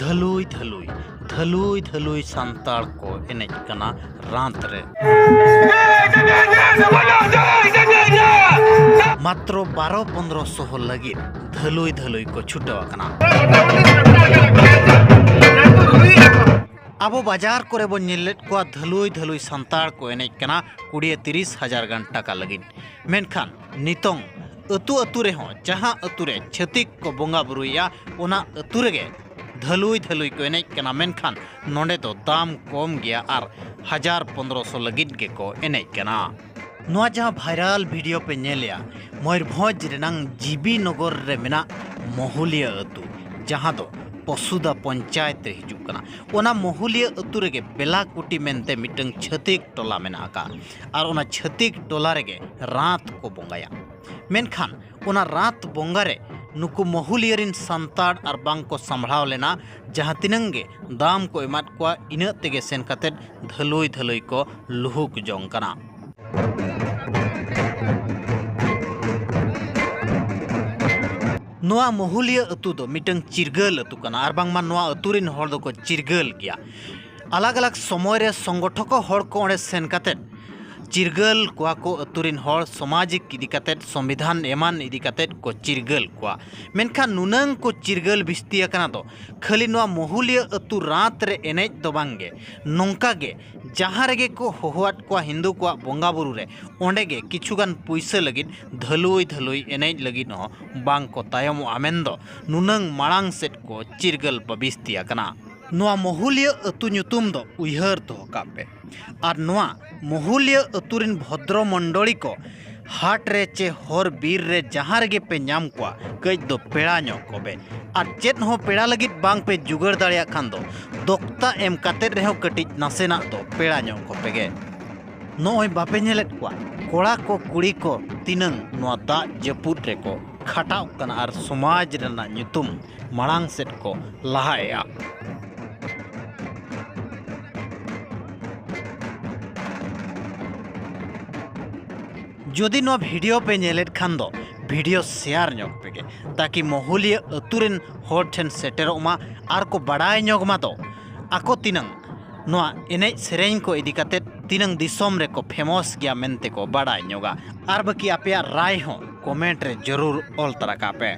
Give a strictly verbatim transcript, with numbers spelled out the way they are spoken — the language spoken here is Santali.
ᱫᱷᱟᱹᱞᱩᱭ ᱫᱷᱟᱹᱞᱩᱭ, ᱫᱷᱟᱹᱞᱩᱭ ᱫᱷᱟᱹᱞᱩᱭ ᱥᱟᱱᱛᱟᱲ ᱠᱚ ᱮᱱᱮᱡ ᱠᱟᱱᱟ ᱨᱟᱸᱛ ᱨᱮ᱾ ᱢᱟᱛᱨᱚ ᱵᱟᱨᱚ ᱯᱚᱱᱫᱽᱨᱚ ᱥᱚᱦᱚ ᱞᱟᱹᱜᱤᱫ ᱫᱷᱟᱹᱞᱩᱭ ᱫᱷᱟᱹᱞᱩᱭ ᱠᱚ ᱪᱷᱩᱴᱟᱹᱣ ᱟᱠᱟᱱᱟ᱾ ᱟᱵᱚ ᱵᱟᱡᱟᱨ ᱠᱚᱨᱮ ᱵᱚᱱ ᱧᱮᱞ ᱞᱮᱫ ᱠᱚᱣᱟ ᱫᱷᱟᱹᱞᱩᱭ ᱫᱷᱟᱹᱞᱩᱭ ᱥᱟᱱᱛᱟᱲ ᱠᱚ ᱮᱱᱮᱡ ᱠᱟᱱᱟ ᱠᱩᱲᱤᱭᱟᱹ ᱛᱤᱨᱤᱥ ᱦᱟᱡᱟᱨ ᱜᱟᱱ ᱴᱟᱠᱟ ᱞᱟᱹᱜᱤᱫ᱾ ᱢᱮᱱᱠᱷᱟᱱ ᱱᱤᱛᱚᱝ ᱟᱹᱛᱩ ᱟᱹᱛᱩ ᱨᱮᱦᱚᱸ ᱡᱟᱦᱟᱸ ᱟᱹᱛᱩ ᱨᱮ ᱪᱷᱟᱹᱛᱤᱠ ᱠᱚ ᱵᱚᱸᱜᱟ ᱵᱩᱨᱩᱭᱮᱫᱼᱟ, ᱚᱱᱟ ᱟᱹᱛᱩ ᱨᱮᱜᱮ ᱫᱷᱟᱹᱞᱩᱭ ᱫᱷᱟᱹᱞᱩᱭ ᱠᱚ ᱮᱱᱮᱡ ᱠᱟᱱᱟ, ᱢᱮᱱᱠᱷᱟᱱ ᱱᱚᱰᱮ ᱫᱚ ᱫᱟᱢ ᱠᱚᱢ ᱜᱮᱭᱟ ᱟᱨ ᱦᱟᱡᱟᱨ ᱯᱚᱱᱫᱽᱨᱚ ᱥᱚ ᱞᱟᱹᱜᱤᱫ ᱜᱮᱠᱚ ᱮᱱᱮᱡ ᱠᱟᱱᱟ᱾ ᱱᱚᱣᱟ ᱡᱟᱦᱟᱸ ᱵᱷᱟᱭᱨᱟᱞ ᱵᱷᱤᱰᱤᱭᱳ ᱯᱮ ᱧᱮᱞᱮᱜᱼᱟ, ᱢᱚᱭᱩᱨᱵᱷᱚᱸᱡᱽ ᱨᱮᱱᱟᱝ ᱡᱤᱵᱤ ᱱᱚᱜᱚᱨ ᱨᱮ ᱢᱮᱱᱟᱜ ᱢᱚᱦᱩᱞᱤᱭᱟᱹ ᱟᱹᱛᱩ, ᱡᱟᱦᱟᱸ ᱫᱚ ᱯᱚᱥᱩᱫᱟ ᱯᱚᱧᱪᱟᱭᱮᱛ ᱨᱮ ᱦᱤᱡᱩᱜ ᱠᱟᱱᱟ᱾ ᱚᱱᱟ ᱢᱚᱦᱩᱞᱤᱭᱟᱹ ᱟᱹᱛᱩ ᱨᱮᱜᱮ ᱵᱮᱞᱟᱠᱩᱴᱤ ᱢᱮᱱᱛᱮ ᱢᱤᱫᱴᱟᱝ ᱪᱷᱟᱹᱛᱤᱠ ᱴᱚᱞᱟ ᱢᱮᱱᱟᱜ ᱟᱠᱟᱫᱼᱟ᱾ ᱟᱨ ᱚᱱᱟ ᱪᱷᱟᱹᱛᱤᱠ ᱴᱚᱞᱟ ᱨᱮᱜᱮ ᱨᱟᱸᱛ ᱠᱚ ᱵᱚᱸᱜᱟᱭᱟ᱾ ᱢᱮᱱᱠᱷᱟᱱ ᱚᱱᱟ ᱨᱟᱸᱛ ᱵᱚᱸᱜᱟ ᱨᱮ ᱱᱩᱠᱩ ᱢᱚᱦᱩᱞᱤᱭᱟᱹ ᱨᱤᱱ ᱥᱟᱱᱛᱟᱲ ᱟᱨ ᱵᱟᱝ ᱠᱚ ᱥᱟᱢᱵᱷᱟᱲᱟᱣ ᱞᱮᱱᱟ, ᱡᱟᱦᱟᱸ ᱛᱤᱱᱟᱹᱝ ᱜᱮ ᱫᱟᱢ ᱠᱚ ᱮᱢᱟᱫ ᱠᱚᱣᱟ, ᱤᱱᱟᱹᱜ ᱛᱮᱜᱮ ᱥᱮᱱ ᱠᱟᱛᱮᱫ ᱫᱷᱟᱹᱞᱩᱭ ᱫᱷᱟᱹᱞᱩᱭ ᱠᱚ ᱞᱩᱦᱩᱠ ᱡᱚᱝ ᱠᱟᱱᱟ᱾ ᱱᱚᱣᱟ ᱢᱚᱦᱩᱞᱤᱭᱟᱹ ᱟᱹᱛᱩ ᱫᱚ ᱢᱤᱫᱴᱟᱝ ᱪᱤᱨᱜᱟᱹᱞ ᱟᱹᱛᱩ ᱠᱟᱱᱟ, ᱟᱨ ᱵᱟᱝᱢᱟ ᱱᱚᱣᱟ ᱟᱹᱛᱩ ᱨᱤᱱ ᱦᱚᱲ ᱫᱚᱠᱚ ᱪᱤᱨᱜᱟᱹᱞ ᱜᱮᱭᱟ᱾ ᱟᱞᱟᱜᱽ ᱟᱞᱟᱜᱽ ᱥᱚᱢᱚᱭ ᱨᱮ ᱥᱚᱝᱜᱚᱴᱷᱚᱠᱚ ᱦᱚᱲ ᱠᱚ ᱚᱸᱰᱮ ᱥᱮᱱ ᱠᱟᱛᱮᱫ ᱪᱤᱨᱜᱟᱹᱞ ᱠᱚᱣᱟ ᱠᱚ, ᱟᱹᱛᱩ ᱨᱤᱱ ᱦᱚᱲ ᱥᱟᱢᱟᱡᱤᱠ ᱤᱫᱤ ᱠᱟᱛᱮᱫ, ᱥᱚᱝᱵᱤᱫᱷᱟᱱ ᱮᱢᱟᱱ ᱤᱫᱤ ᱠᱟᱛᱮᱫ ᱠᱚ ᱪᱤᱨᱜᱟᱹᱞ ᱠᱚᱣᱟ᱾ ᱢᱮᱱᱠᱷᱟᱱ ᱱᱩᱱᱟᱹᱝ ᱠᱚ ᱪᱤᱨᱜᱟᱹᱞ ᱵᱤᱥᱛᱤ ᱟᱠᱟᱱᱟ ᱫᱚ ᱠᱷᱟᱹᱞᱤ ᱱᱚᱣᱟ ᱢᱚᱦᱩᱞᱤᱭᱟᱹ ᱟᱹᱛᱩ ᱨᱟᱸᱛ ᱨᱮ ᱮᱱᱮᱡ ᱫᱚ ᱵᱟᱝ ᱜᱮ, ᱱᱚᱝᱠᱟ ᱜᱮ ᱡᱟᱦᱟᱸ ᱨᱮᱜᱮ ᱠᱚ ᱦᱚᱦᱚᱣᱟᱫ ᱠᱚᱣᱟ ᱦᱤᱱᱫᱩ ᱠᱚᱣᱟᱜ ᱵᱚᱸᱜᱟ ᱵᱩᱨᱩ ᱨᱮ, ᱚᱸᱰᱮ ᱜᱮ ᱠᱤᱪᱷᱩ ᱜᱟᱱ ᱯᱩᱭᱥᱟᱹ ᱞᱟᱹᱜᱤᱫ ᱫᱷᱟᱹᱞᱩᱭ ᱫᱷᱟᱹᱞᱩᱭ ᱮᱱᱮᱡ ᱞᱟᱹᱜᱤᱫ ᱦᱚᱸ ᱵᱟᱝ ᱠᱚ ᱛᱟᱭᱚᱢᱚᱜᱼᱟ ᱢᱮᱱᱫᱚ ᱱᱩᱱᱟᱹᱝ ᱢᱟᱲᱟᱝ ᱥᱮᱫ ᱠᱚ ᱪᱤᱨᱜᱟᱹᱞ ᱵᱟᱹᱵᱤᱥᱛᱤ ᱟᱠᱟᱱᱟ᱾ ᱱᱚᱣᱟ ᱢᱚᱦᱩᱞᱤᱭᱟᱹ ᱟᱹᱛᱩ ᱧᱩᱛᱩᱢ ᱫᱚ ᱩᱭᱦᱟᱹᱨ ᱫᱚᱦᱚ ᱠᱟᱜ ᱯᱮ᱾ ᱟᱨ ᱱᱚᱣᱟ ᱢᱚᱦᱩᱞᱤᱭᱟᱹ ᱟᱹᱛᱩ ᱨᱤᱱ ᱵᱷᱚᱫᱨᱚ ᱢᱚᱱᱰᱚᱞᱤ ᱠᱚ ᱦᱟᱴ ᱨᱮ ᱪᱮ ᱦᱚᱨ ᱵᱤᱨ ᱨᱮ ᱡᱟᱦᱟᱸ ᱨᱮᱜᱮ ᱯᱮ ᱧᱟᱢ ᱠᱚᱣᱟ, ᱠᱟᱹᱡ ᱫᱚ ᱯᱮᱲᱟ ᱧᱚᱜ ᱠᱚᱯᱮ᱾ ᱟᱨ ᱪᱮᱫ ᱦᱚᱸ ᱯᱮᱲᱟ ᱞᱟᱹᱜᱤᱫ ᱵᱟᱝ ᱯᱮ ᱡᱩᱜᱟᱹᱲ ᱫᱟᱲᱮᱭᱟᱜ ᱠᱷᱟᱱ ᱫᱚ ᱫᱚᱠᱛᱟ ᱮᱢ ᱠᱟᱛᱮᱫ ᱨᱮᱦᱚᱸ ᱠᱟᱹᱴᱤᱡ ᱱᱟᱥᱮᱱᱟᱜ ᱫᱚ ᱯᱮᱲᱟ ᱧᱚᱜ ᱠᱚᱯᱮ ᱜᱮ᱾ ᱱᱚᱜᱼᱚᱭ ᱵᱟᱯᱮ ᱧᱮᱞᱮᱫ ᱠᱚᱣᱟ ᱠᱚᱲᱟ ᱠᱚ ᱠᱩᱲᱤ ᱠᱚ ᱛᱤᱱᱟᱹᱝ ᱱᱚᱣᱟ ᱫᱟᱜ ᱡᱟᱹᱯᱩᱫ ᱨᱮᱠᱚ ᱠᱷᱟᱴᱟᱜ ᱠᱟᱱᱟ ᱟᱨ ᱥᱚᱢᱟᱡᱽ ᱨᱮᱱᱟᱜ ᱧᱩᱛᱩᱢ ᱢᱟᱲᱟᱝ ᱥᱮᱫ ᱠᱚ ᱞᱟᱦᱟᱭᱮᱜᱼᱟ᱾ ᱡᱩᱫᱤ ᱱᱚᱣᱟ ᱵᱷᱤᱰᱤᱭᱳ ᱯᱮ ᱧᱮᱞᱮᱫ ᱠᱷᱟᱱ ᱫᱚ video share ᱧᱚᱜᱽ ᱯᱮᱜᱮ, ᱛᱟᱠᱤ ᱢᱚᱦᱩᱞᱤᱭᱟᱹ ᱟᱹᱛᱩ ᱨᱮᱱ ᱦᱚᱲ ᱴᱷᱮᱱ ᱥᱮᱴᱮᱨᱚᱜ ᱢᱟ ᱟᱨ ᱠᱚ ᱵᱟᱲᱟᱭ ᱧᱚᱜᱽ ᱢᱟ ᱫᱚ ᱟᱠᱚ ᱛᱤᱱᱟᱹᱝ ᱱᱚᱣᱟ ᱮᱱᱮᱡ ᱥᱮᱨᱮᱧ ᱠᱚ ᱤᱫᱤ ᱠᱟᱛᱮ ᱛᱤᱱᱟᱹᱝ ᱫᱤᱥᱚᱢ ᱨᱮᱠᱚ famous ᱜᱮᱭᱟ ᱢᱮᱱᱛᱮ ᱠᱚ ᱵᱟᱲᱟᱭ ᱧᱚᱜᱟ᱾ ᱟᱨ ᱵᱟᱹᱠᱤ ᱟᱯᱮᱭᱟᱜ ᱨᱟᱭ ᱦᱚᱸ comment ᱨᱮ ᱡᱟᱹᱨᱩᱲ ᱚᱞ ᱛᱟᱨᱟ ᱠᱟᱜ ᱯᱮ᱾